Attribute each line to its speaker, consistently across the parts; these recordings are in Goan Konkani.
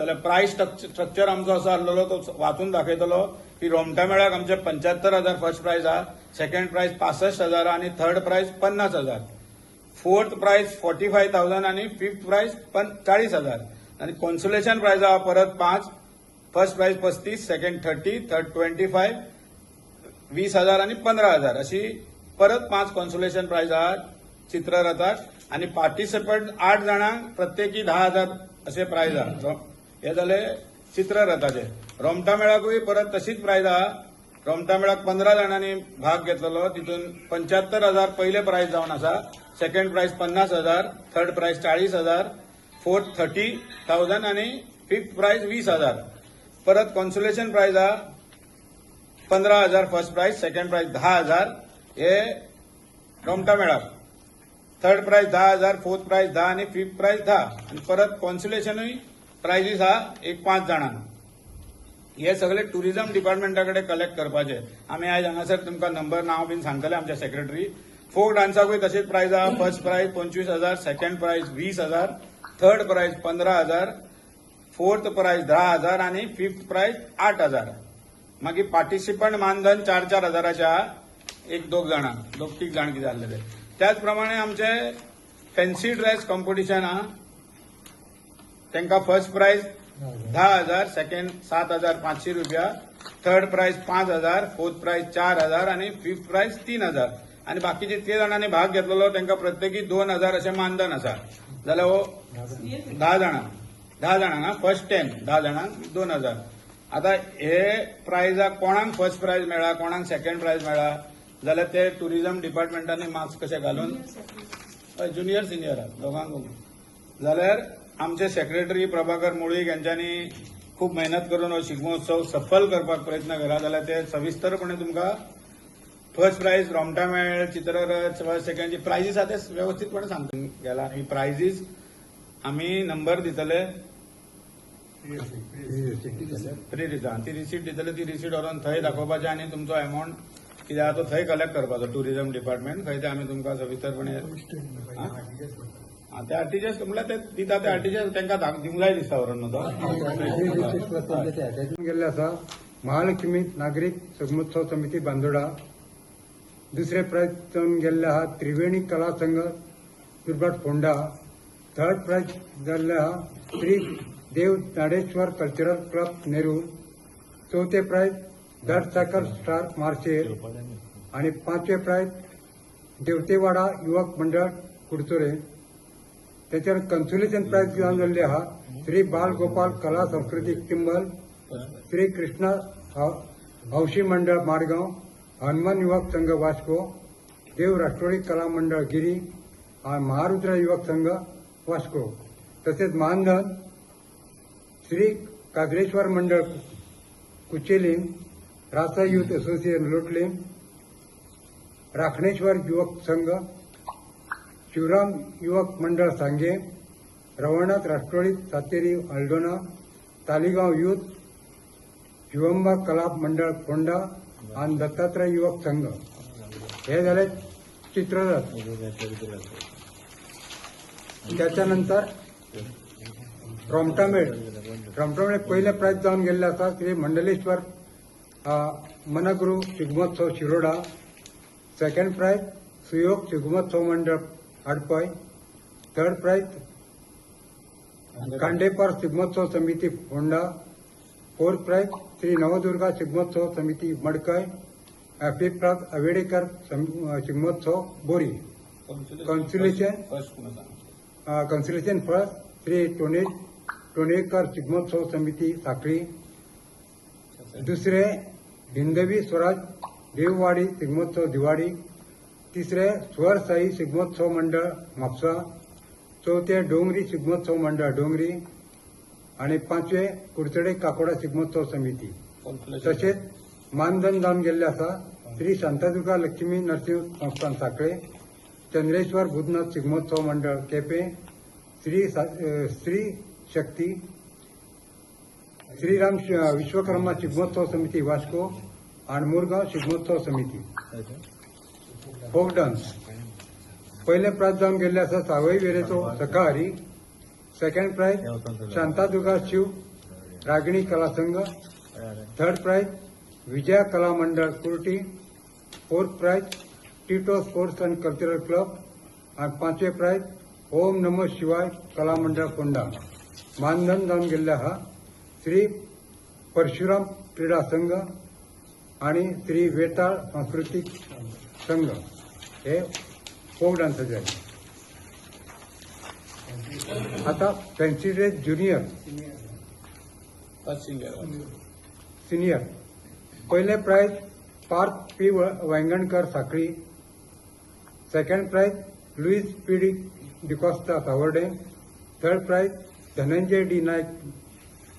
Speaker 1: जाल्यार प्रायस स्ट्रक्चर आमचो असो आसलेलो, तो वाचून दाखयतलो की रोमटा मेळाक आमचे 75,000 फर्स्ट प्रायज आहा, सेकंड प्रायज 65,000 आनी थर्ड प्रायज 50,000, फोर्थ प्रायज 45,000 आनी फिफ्थ प्रायज 40,000. आनी कॉन्सुलेशन प्रायज आहा परत पांच, फर्स्ट प्रायज 35, सेकंड 30, थर्ड 25, 20,000 आनी 15,000 अशी परत पांच कॉन्सुलेशन प्रायज आहा चित्ररथाक. आनी पार्टिसिपंट आठ जाणांक प्रत्येकी 10,000 अशे प्रायज आहा. हे जाले चित्ररथाचे. रोमटा मेळाकूय परत तशीच प्रायज आहा. रोमटा मेळाक 15 जाणांनी भाग घेतलेलो, तितून 75,000 पयले प्रायज जावन आसा, second prize 50,000, third prize 40,000, fourth 30,000 आनी फिफ्थ प्रायज 20,000. परत कॉन्सुलेशन प्रायज आहा 15,000 फर्स्ट प्रायज, सेकंड प्रायज 10,000 हे रोमटा मेळाक, थर्ड प्रायज 10,000, फोर्थ प्रायज 10 आनी फिफ्थ प्रायज 10. आनी परत कॉन्सुलेशनूय प्रायजीस आहा एक पांच जाणांक. हे सगळे टुरिझम डिपार्टमेंटा कडेन कलेक्ट करपाचे. आमी आयज हांगासर तुमकां नंबर, नांव बीन सांगतले आमचे सेक्रेटरी. फोक डान्साकूय तशीच प्रायज आहा. First prize 25,000, second prize 20,000, third prize 15,000, fourth prize 10,000 आनी फिफ्थ प्रायज 8,000. मागीर पार्टिसिपंट मानधन चार चार हजाराचे आहा एक दोग जाणांक, दोग तीग जाण कितें आसले ते. त्याच प्रमाणे आमचे फॅन्सी ड्रेस कॉम्पिटिशन आहा, तांकां फर्स्ट प्रायज 10,000, सेकंड 7,500 रुपया, थर्ड प्रायज 5,000, फोर्थ प्रायज 4,000 आनी फिफ्थ प्रायज 3,000. आनी बाकी जितके जाणांनी भाग घेतलेलो तांकां प्रत्येकी 2,000 अशें मानधन आसा. जाल्यार हो 10 जाणांक, 10 जाणांक, फर्स्ट 10, 10 जाणांक 2,000. आता हे प्रायजाक कोणाक फर्स्ट प्रायज मेळ्ळा, कोणाक सेकंड प्रायज मेळ्ळा जाल्यार ते टुरिझम डिपार्टमेंटांनी मार्क्स कशे घालून, हय, ज्युनियर सिनियर दोगांक. जाल्यार आमचे सेक्रेटरी प्रभाकर मुळीक यांच्यांनी खूब मेहनत करून हो शिगमोत्सव सफल करपाक प्रयत्न केला. जाल्यार ते सविस्तरपणे तुमकां फर्स्ट प्रायज, रोमटा मेळ, चित्ररथ, फर्स्ट, सेकंडची प्रायजीस आहा ते व्यवस्थितपणे सांगता गेला. ही प्रायजीस आमी नंबर दितले, प्री ती रिसीट दितले, ती रिसीट व्हरून थंय दाखोवपाची आनी तुमचो अमावंट कितें आहा तो थंय कलेक्ट करपाचो. टुरिझम डिपार्टमेंट खंय ते आमी तुमकां सविस्तरपणे ते आरटीजीएस म्हणल्यार ते दिता, ते आरटीजीएस तांकां दिवंक जाय दिसता व्हरून न्हू तो.
Speaker 2: गेल्ले आसा महालक्ष्मी नागरीक शिगमोत्सव समिती, बांदोडा. दुसरे प्रायज जावन गेल्ले आहा त्रिवेणी कला संघ, दुर्भाट, फोंडा. थर्ड प्रायज जाल्ले आहा श्री देव नाडेश्वर कल्चरल क्लब, नेरूल. चवथे प्रायज दर सायकल स्टार, मार्शेल. आणि पांचवे प्रायज देवतेवाडा युवक मंडळ, कुडचोरे. त्याच्यावर कन्सोलेशन प्रायज जावन जाल्ले आहा श्री बाल गोपाल कला सांस्कृतिक, चिंबल, श्री कृष्णा हौशी मंडळ, मारगांव, हनुमान युवक संघ, वास्को, देव राष्ट्रोळी कला मंडळ, गिरी आणि महारुद्र युवक संघ, वास्को. तसेच मानधन श्री काजरेश्वर मंडळ, कुचेलीम, रासा युथ असोसिएशन, लोटलीम, राखणेश्वर युवक संघ, शिवराम युवक मंडळ, सांगे, रवळनाथ राष्ट्रोळी सातेरी, अल्डोना, तालिगांव युथ, शिवंबा कला मंडळ, फोंडा आणि दत्तात्रय युवक संघ. हे झाले चित्ररथ. त्याच्यानंतर रोमटामेळ. रोमटामेळ पयले प्रायज जावन गेल्ले आसा श्री मंडलेश्वर मनगुरू शिगमोत्सव, शिरोडा. सेकंड प्रायज सुयोग शिगमोत्सव मंडळ, आडपय. थर्ड प्रायज खांडेपार शिगमोत्सव समिती, फोंडा. फोर्थ प्रायज श्री नवदुर्गा शिगमोत्सव समिती, मडकय. फिफ्थ प्रायज अवेडेकर शिगमोत्सव, बोरी. कॉन्सुलेशन
Speaker 1: फर्स्ट कोण सांग?
Speaker 2: कन्सुलेशन फर्स्ट श्री टोणेकर शिगमोत्सव समिती, साखळी. दुसरे हिंदवी स्वराज देववाडी शिगमोत्सव, दिवाडी. तिसरे स्वर साई शिगमोत्सव मंडळ, म्हापसा. चवथे डोंगरी शिगमोत्सव मंडळ, डोंगरी. आणि पांचवे कुडचडे काकोडा शिगमोत्सव समिती. तशेंच मानधन जावन गेल्ले आसा श्री शांतादुर्गा लक्ष्मी नरसिंह संस्थान, साखळे, चंद्रेश्वर बुधनाथ शिगमोत्सव मंडळ, केपें, श्री शक्ती श्रीराम विश्वकर्मा शिगमोत्सव समिती, वास्को आणि मुरगांव शिगमोत्सव समिती. फोक डान्स पयले प्रायज जावन गेल्ले आसा सावय वेरेचो सकाहारी. Second prize Shantadurga Shiv Ragini Kala Sangh, third prize Vijaya Kala Mandal Kurti, fourth prize Tito sports and cultural club आनी पांचवे प्रायज ओम नमो शिवाय कला मंडळ फोंडा. मानधन जावन गेल्ले आहा श्री परशुराम क्रीडा संघ आणि श्री वेताळ सांस्कृतीक संघ हे फोक डान्साचे. आता fancy dress junior senior पहिले prize Parth P Vaingankar Sanquelim, second prize Luis P D D'Costa Savarde, third prize Dhananjay D Naik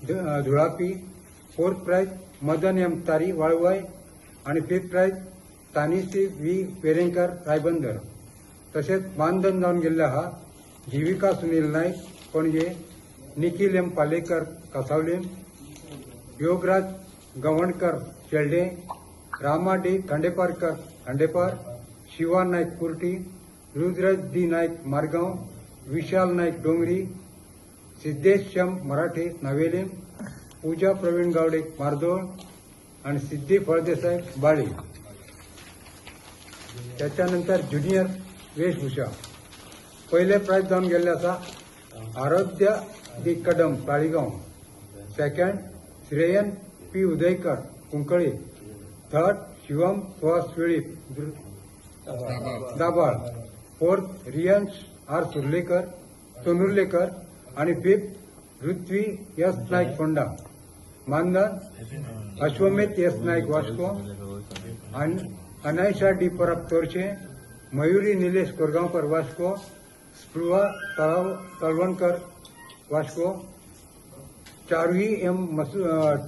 Speaker 2: Dhulapi, fourth prize Madan M Tari Valvai आणि fifth prize Tanisi V Verenkar Ribandar. तसेच मानधन जावन गेल्ले आहा जीविका सुनील नायक पणजे, निखील एम पालेकर कासावले, योगराज गवणकर शेल्डे, रामा डी खांडेपारकर खांडेपार, शिवा नायक कुर्टी, रुद्रज डी नायक मारगांव, विशाल नायक डोंगरी, सिद्धेश शम मराठे नावेले, पूजा प्रवीण गावडे मार्दोळ आणि सिद्धी फळदेसाई बाळे. त्याच्यानंतर ज्युनियर वेशभूषा पहिले प्रायज जावन गेल्ले आसा Aaradhya D Kadam Taleigao, second Shreyan P Udaykar Cuncolim, third Shivam Suhas Velip Dabhol, fourth Riyansh R Surlekar Sonurlekar आणि फिफ्थ ऋत्वी एस नायक फोंडा. मानधन अश्वमेध एस नायक वास्को, अनायशा डी परब तोरशे, मयुरी निलेश कोरगांवकर वास्को, स्पृहा तळवणकर वास्को, चारुही एम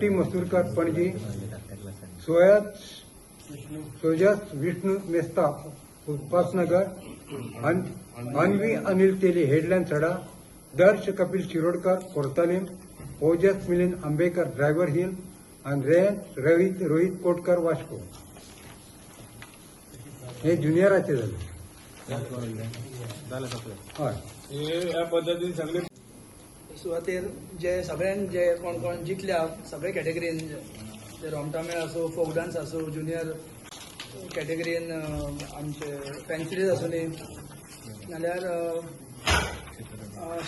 Speaker 2: टी मसूरकर पणजी, सोजस विष्णू मेस्ता उपासनगर, अन्वी अनिल तेली हेडलँड सडा, दर्श कपिल शिरोडकर कोर्तालीम, ओजस मिलिंद आंबेकर ड्रायव्हर हिल आणि रेन रोहित कोटकर वास्को. हे ज्युनियराचे झाले. हय,
Speaker 1: ह्या पद्दतीन सगळे
Speaker 3: सुवातेर जे सगळ्यांक जे कोण कोण जिखल्या सगळे कॅटेगरीन, जे रोमटामेळ आसूं, फोक डान्स आसूं, ज्युनियर कॅटेगरीन आमचे फॅन्सी ड्रेस आसूं नाल्यार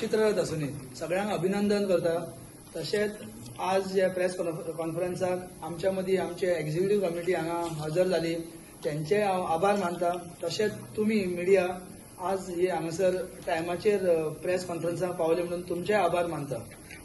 Speaker 3: चित्ररथ आसूं, सगळ्यांक अभिनंदन करता. तशेंच आज जे प्रेस कॉन्फरन्साक आमच्या मदीं आमचे एक्झिक्युटीव कमिटी हांगा हजर जाली त्यांचे हांव आभार मानता. तशेंच तुमी मिडिया आज हे हांगासर टायमाचेर प्रेस कॉन्फरन्साक पावले म्हणून तुमचेय आभार मानता.